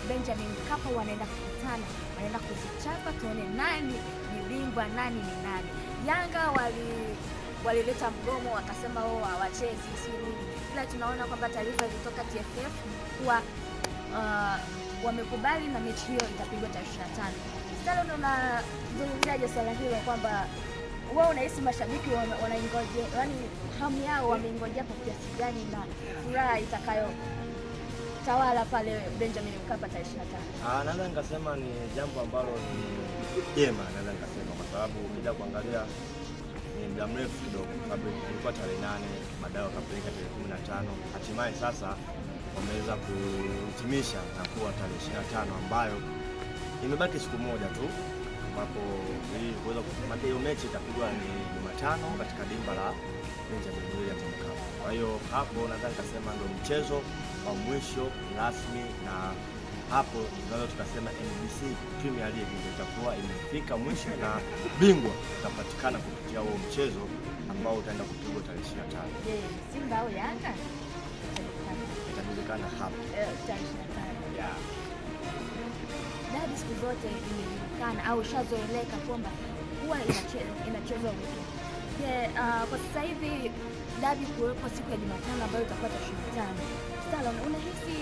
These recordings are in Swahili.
Benjamin Mkapa wanaenda kukutana, wanaenda kuzichapa, tuone nani ni bingwa, nani ni nani. Yanga walileta mgomo wakasema wao hawachezi si nini, ila tunaona kwamba taarifa zilitoka TFF kuwa wamekubali na mechi hiyo itapigwa tarehe 25. Sasa unazungumziaje swala hilo kwamba wao unahisi mashabiki wanaingojea, yani hamu yao wameingojea kwa kiasi gani na furaha itakayo tawala pale Benjamin Mkapa tarehe 25? Naweza nikasema ni jambo ambalo ni jema, naweza nikasema kwa sababu ukija kuangalia ni muda mrefu kidogo, sababu ilikuwa tarehe 8, baadaye wakapeleka tarehe 15, hatimaye sasa wameweza kuhitimisha na kuwa tarehe 25 ambayo imebaki siku moja tu, ambapo ili kuweza kufuata hiyo mechi itapigwa ni Jumatano katika dimba la Benjamin William Mkapa. Kwa hiyo hapo nadhani kasema ndio mchezo wa mwisho rasmi, na hapo tunaweza tukasema NBC Premier League ndio itakuwa imefika mwisho na bingwa utapatikana kupitia huo mchezo ambao utaenda kupigwa tarehe 25. Je, Simba au Yanga? Itajulikana hapo. Tarehe 25. Yeah. Dabi siku zote imejulikana au shazoeleka kwamba huwa inachezwa wiki. Je, kwa sasa hivi dabi kuwepo siku ya Jumatano ambayo itakuwa tarehe 25. Salon, unahisi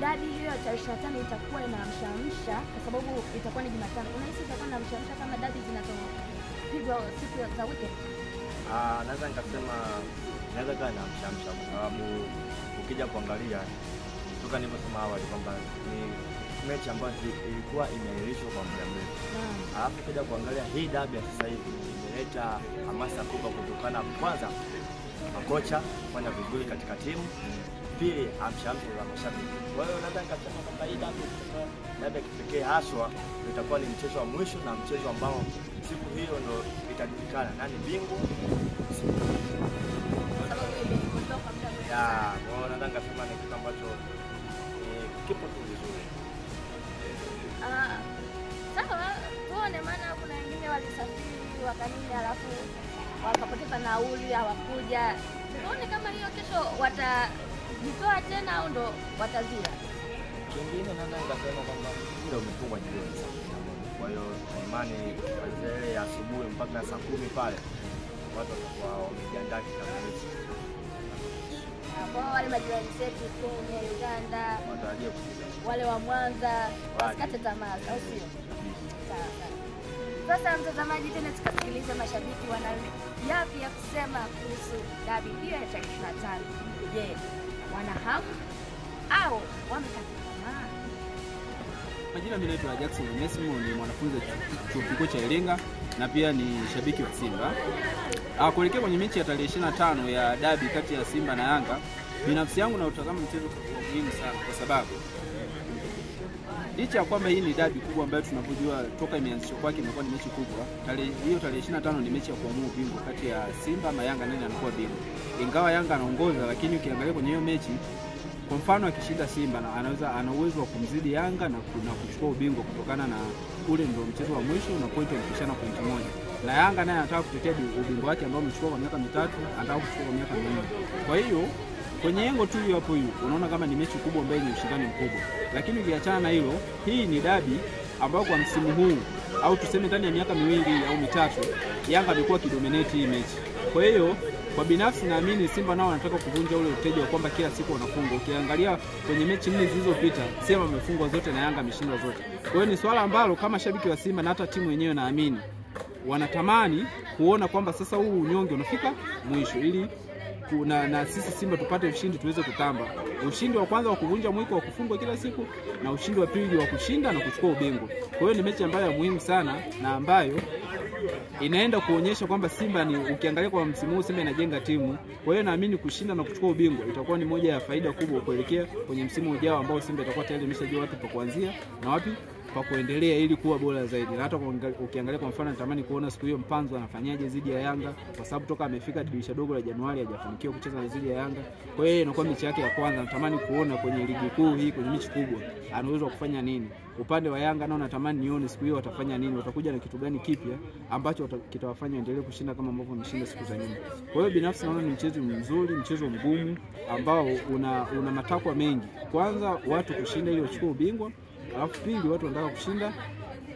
dabi hiyo ya tarehe 25 itakuwa inamshamsha kwa sababu itakuwa ni Jumatano? Unahisi itakuwa inamshamsha kama dabi zinazopigwa siku za weekend? Naweza nikasema naweza kuwa inamshamsha kwa sababu ukija kuangalia toka nilivyosema awali kwamba ni mechi ambayo ilikuwa imeahirishwa kwa muda mrefu. Alafu ukija kuangalia hii dabi ya sasa hivi imeleta hamasa kubwa kutokana kwanza makocha kufanya vizuri katika timu, pili amshamsha za mashabiki. Kwa hiyo naweza nikasema kwamba hii dabi ya kipekee haswa itakuwa ni mchezo wa mwisho na mchezo ambao siku hiyo ndio itajulikana nani bingwa. Kwa hiyo naweza nikasema ni kitu ambacho kipo tu vizuri. Sawa, tuone, maana kuna wengine walisafiri wakanini alafu wakapoteza nauli hawakuja. Tuone kama hiyo kesho watajitoa tena au ndo watazia. Kingine naweza nikasema kwamba mpira umefungwa jioni saa 11. Kwa hiyo imani kuanzia ya asubuhi mpaka saa 10 pale watu watakuwa wamejiandaa kikamilifu. Kwa wale majirani zetu Kenya, Uganda, watarajia kufika. Wale wa Mwanza wasikate tamaa, au sio? Sawa sawa. Sasa mtazamaji, tena tukasikiliza mashabiki wana yapi ya kusema kuhusu dabi hiyo ya tarehe 25. Je, wana hamu au wamekata tamaa? Majina mimi naitwa Jackson Onesimo, ni mwanafunzi wa chuo kikuu cha Iringa na pia ni shabiki wa Simba. Kuelekea kwenye mechi ya tarehe 25 ya dabi kati ya Simba na Yanga, binafsi yangu nautazama mchezo kwa muhimu sana kwa sababu licha ya kwamba hii ni dabi kubwa ambayo tunavyojua toka imeanzishwa kwake imekuwa ni mechi kubwa. Tarehe hiyo tarehe 25 ni mechi ya kuamua ubingwa kati ya Simba na Yanga, nani anakuwa bingwa. Ingawa Yanga anaongoza, lakini ukiangalia kwenye hiyo mechi, kwa mfano akishinda Simba na ana uwezo wa kumzidi Yanga na kuchukua ubingwa kutokana na ule ndio mchezo wa mwisho na pointi wamepishana pointi moja. Na Yanga naye anataka kutetea ubingwa wake ambao amechukua kwa miaka mitatu, anataka kuchukua kwa miaka minne. Kwa hiyo kwenye engo tu hiyo hapo hiyo unaona kama ni mechi kubwa ambayo ni ushindani mkubwa. Lakini ukiachana na hilo, hii ni dabi ambayo kwa msimu huu au tuseme ndani ya miaka miwili au mitatu Yanga amekuwa kidominate hii mechi. Kwa hiyo kwa binafsi naamini Simba nao wanataka kuvunja ule uteja wa kwamba kila siku wanafungwa. Ukiangalia kwenye mechi nne zilizopita Simba amefungwa zote na Yanga ameshindwa zote. Kwa hiyo ni swala ambalo kama shabiki wa Simba na hata timu yenyewe naamini wanatamani kuona kwamba sasa huu unyonge unafika mwisho ili na sisi Simba tupate ushindi tuweze kutamba. Ushindi wa kwanza wa kuvunja mwiko wa kufungwa kila siku na ushindi wa pili wa kushinda na kuchukua ubingwa. Kwa hiyo ni mechi ambayo ya muhimu sana na ambayo inaenda kuonyesha kwamba Simba ni, ukiangalia kwa msimu huu Simba inajenga timu. Kwa hiyo naamini kushinda na kuchukua ubingwa itakuwa ni moja ya faida kubwa kuelekea kwenye msimu ujao ambao Simba itakuwa tayari imeshajua wapi pa kuanzia na wapi pa kuendelea ili kuwa bora zaidi. Na hata ukiangalia kwa mfano, natamani kuona siku hiyo Mpanzu anafanyaje dhidi ya Yanga, kwa sababu toka amefika dirisha dogo la Januari hajafanikiwa kucheza dhidi ya Yanga. Kwa hiyo inakuwa mechi yake ya kwanza, natamani kuona kwenye ligi kuu hii, kwenye mechi kubwa anaweza kufanya nini. Upande wa Yanga nao natamani nione siku hiyo watafanya nini, watakuja na kitu gani kipya ambacho kitawafanya waendelee kushinda kama ambavyo wameshinda siku za nyuma. Kwa hiyo binafsi naona ni mchezo mzuri, mchezo mgumu ambao una matakwa mengi. Kwanza watu kushinda ili wachukue ubingwa, alafu pili watu wanataka kushinda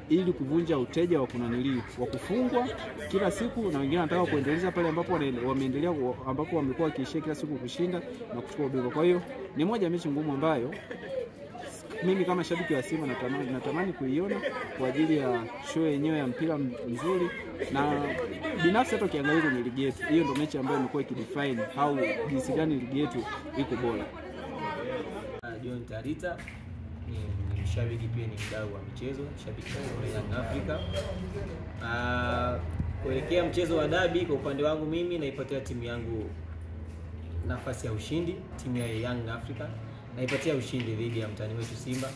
ili kuvunja uteja wa kunanili wa kufungwa kila siku, na wengine wanataka kuendeleza pale ambapo wameendelea, ambapo wamekuwa wakiishia kila siku kushinda na kuchukua ubingwa. Kwa hiyo ni moja ya mechi ngumu ambayo mimi kama shabiki wa Simba natamani kuiona kwa ajili ya show yenyewe ya mpira mzuri. Na binafsi hata ukiangalia kwenye ligi yetu, hiyo ndio mechi ambayo imekuwa ikidefine how jinsi gani ligi yetu iko bora. John Tarita ni mshabiki pia ni mdau wa michezo, shabiki wa Young Africa. Kuelekea mchezo wa dabi, kwa upande wangu mimi naipatia timu yangu nafasi ya ushindi, timu ya Young Africa naipatia ushindi dhidi ya mtani wetu Simba.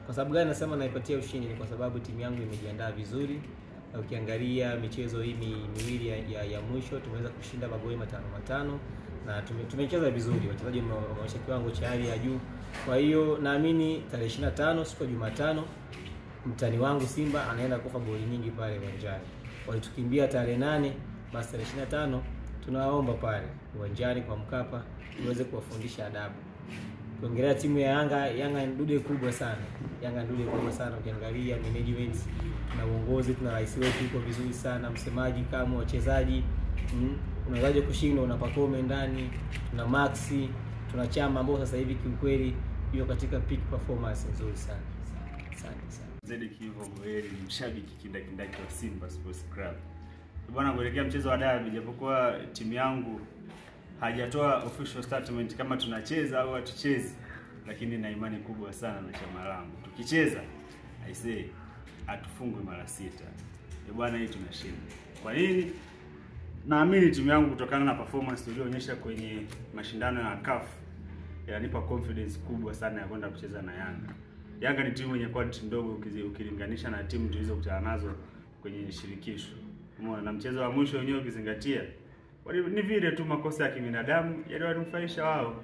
Kwa sababu gani nasema naipatia ushindi? Ni kwa sababu timu yangu imejiandaa vizuri. Na ukiangalia michezo hii miwili ya mwisho tumeweza kushinda magoli 5-5 na tumecheza vizuri, wachezaji wameonyesha kiwango cha hali ya juu. Kwa hiyo naamini tarehe 25 siku ya Jumatano mtani wangu Simba anaenda kufa goli nyingi pale uwanjani. Walitukimbia tarehe 8, basi tarehe 25 tunawaomba pale uwanjani kwa Mkapa tuweze kuwafundisha adabu. Kuongelea timu ya Yanga, Yanga ni dude kubwa sana. Yanga ni dude kubwa sana, ukiangalia management, tuna uongozi, tuna rais wetu yuko vizuri sana, msemaji kama wachezaji, unawezaje kushindwa una Pacome ndani, tuna Maxi, tuna Chama ambao sasa hivi kiukweli yuko katika peak performance nzuri sana. Asante sana. Zedi Kivo Goeli ni mshabiki kindakindaki wa Simba Sports Club. Bwana, kuelekea mchezo wa dabi, japokuwa timu yangu hajatoa official statement kama tunacheza au hatuchezi, lakini na imani kubwa sana na chama langu. Tukicheza, I say, hatufungwi mara 6. Bwana, hii tunashinda. Kwa nini? Naamini timu yangu kutokana na performance tuliyoonyesha kwenye mashindano ya CAF inanipa confidence kubwa sana ya kwenda kucheza na Yanga. Yanga ni timu yenye quality ndogo ukilinganisha na timu tulizokutana nazo kwenye shirikisho. Umeona, na mchezo wa mwisho wenyewe ukizingatia ni vile tu makosa ya kibinadamu yaliyowanufaisha wao,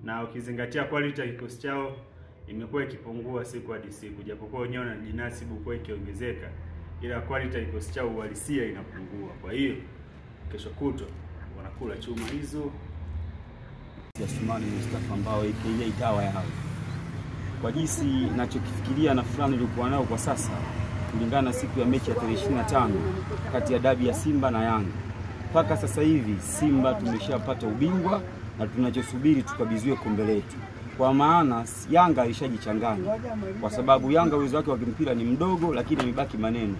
na ukizingatia quality ya kikosi chao imekuwa ikipungua siku hadi siku, japokuwa wenyewe wanajinasibu kwa ikiongezeka, ila quality ya kikosi chao uhalisia inapungua. Kwa hiyo kesho kutwa wanakula chuma hizo. Asumani Mustafa ambao aka itawa yao. Kwa jinsi ninachokifikiria na fulani nilikuwa nao kwa sasa kulingana na siku ya mechi ya tarehe 25 kati ya dabi ya Simba na Yanga. Mpaka sasa hivi Simba tumeshapata ubingwa na tunachosubiri tukabidhiwe kombe letu. Kwa maana Yanga alishajichanganya, kwa sababu Yanga uwezo wake wa kimpira ni mdogo, lakini imebaki maneno.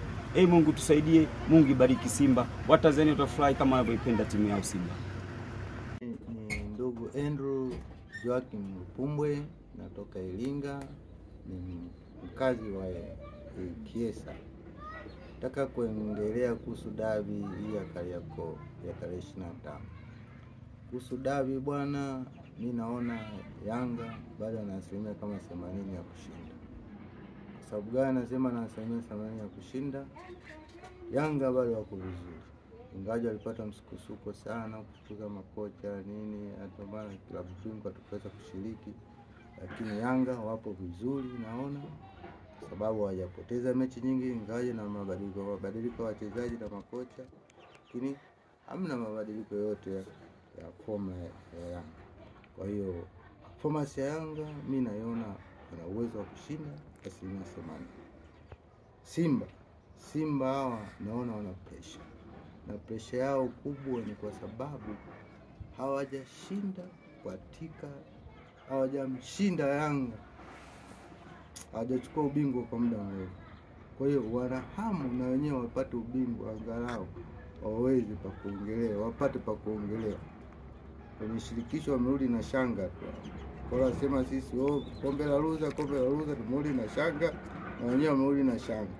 Mungu tusaidie, Mungu ibariki Simba. Watanzania watafurahi kama wanavyoipenda timu yao Simba. Ni ndugu Andrew Joakim Lupumbwe, natoka Iringa, ni mkazi wa Kiesa. Nataka kuendelea kuhusu dabi hii ya Kariakoo ya tarehe 25. Kuhusu dabi bwana, mimi naona Yanga bado ana asilimia kama 80 ya kushinda. Kwa sababu gani nasema na asilimia 80 ya kushinda? Yanga bado wako vizuri. Ingawa walipata msukosuko sana kufukuza makocha nini, hata maana klabu bingwa tukaweza kushiriki, lakini Yanga wapo vizuri naona, kwa sababu hawajapoteza mechi nyingi, ingawa na mabadiliko ya wachezaji na makocha, lakini hamna mabadiliko yote ya form ya Yanga. Kwa hiyo performance ya Yanga mimi naiona wana uwezo wa kushinda 80%. Simba hawa naona wana pressure. Na pressure yao kubwa ni kwa sababu hawajashinda katika, hawajamshinda Yanga, hawajachukua ubingwa kwa muda mrefu. Kwa hiyo wana hamu na wenyewe wapate ubingwa, angalau waweze pa kuongelea, wapate pa kuongelea. Kwenye shirikisho wamerudi na shanga tu. Kwa hiyo wasema sisi kombe la loser, tumerudi na shanga, na wenyewe wamerudi na shanga.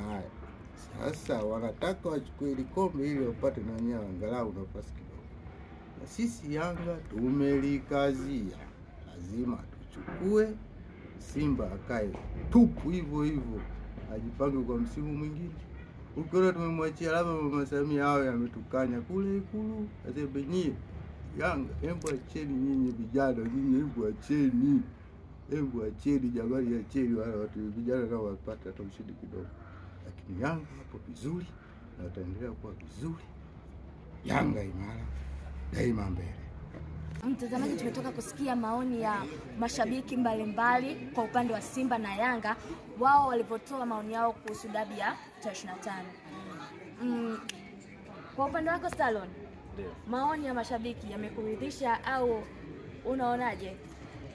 Haya. Sasa wanataka wachukue ile kombe ili wapate na wenyewe angalau nafasi kidogo. Na sisi Yanga tumelikazia, lazima tuchukue. Simba akae tupu hivyo hivyo, ajipange kwa msimu mwingine. Ukiona tumemwachia labda Mama Samia awe ametukanya kule Ikulu, aseme nyie Yanga, hebu acheni nyinyi vijana, nyinyi hebu acheni. Hebu acheni jamani, acheni wale watu vijana nao wapate hata ushindi kidogo. Lakini Yanga hapo vizuri na wataendelea kuwa vizuri. Yanga imara daima mbele. Mtazamaji, tumetoka kusikia maoni ya mashabiki mbalimbali kwa upande wa Simba na Yanga, wao walivyotoa maoni yao kuhusu dabi ya tarehe 25. Kwa upande wako Salon, maoni ya mashabiki yamekuridhisha au unaonaje?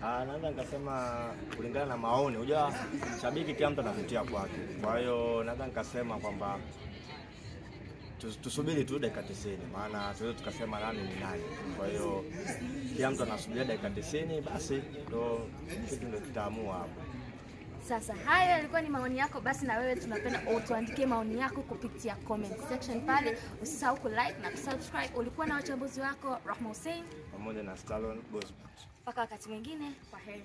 Naweza nikasema kulingana na maoni, unajua shabiki kila mtu anavutia kwake. Kwa hiyo naweza nikasema kwamba tusubiri tu dakika 90, maana tuweze tukasema nani ni nani. Kwa hiyo kila mtu anasubiria dakika 90, basi ndo kitu ndo kitaamua hapo. Sasa hayo yalikuwa ni maoni yako, basi na wewe tunapenda utuandikie maoni yako kupitia comment section pale. Usisahau ku like na kusubscribe. Ulikuwa na wachambuzi wako Rahma Hussein pamoja na Stalon Gosbert. Mpaka wakati mwingine, kwaheri.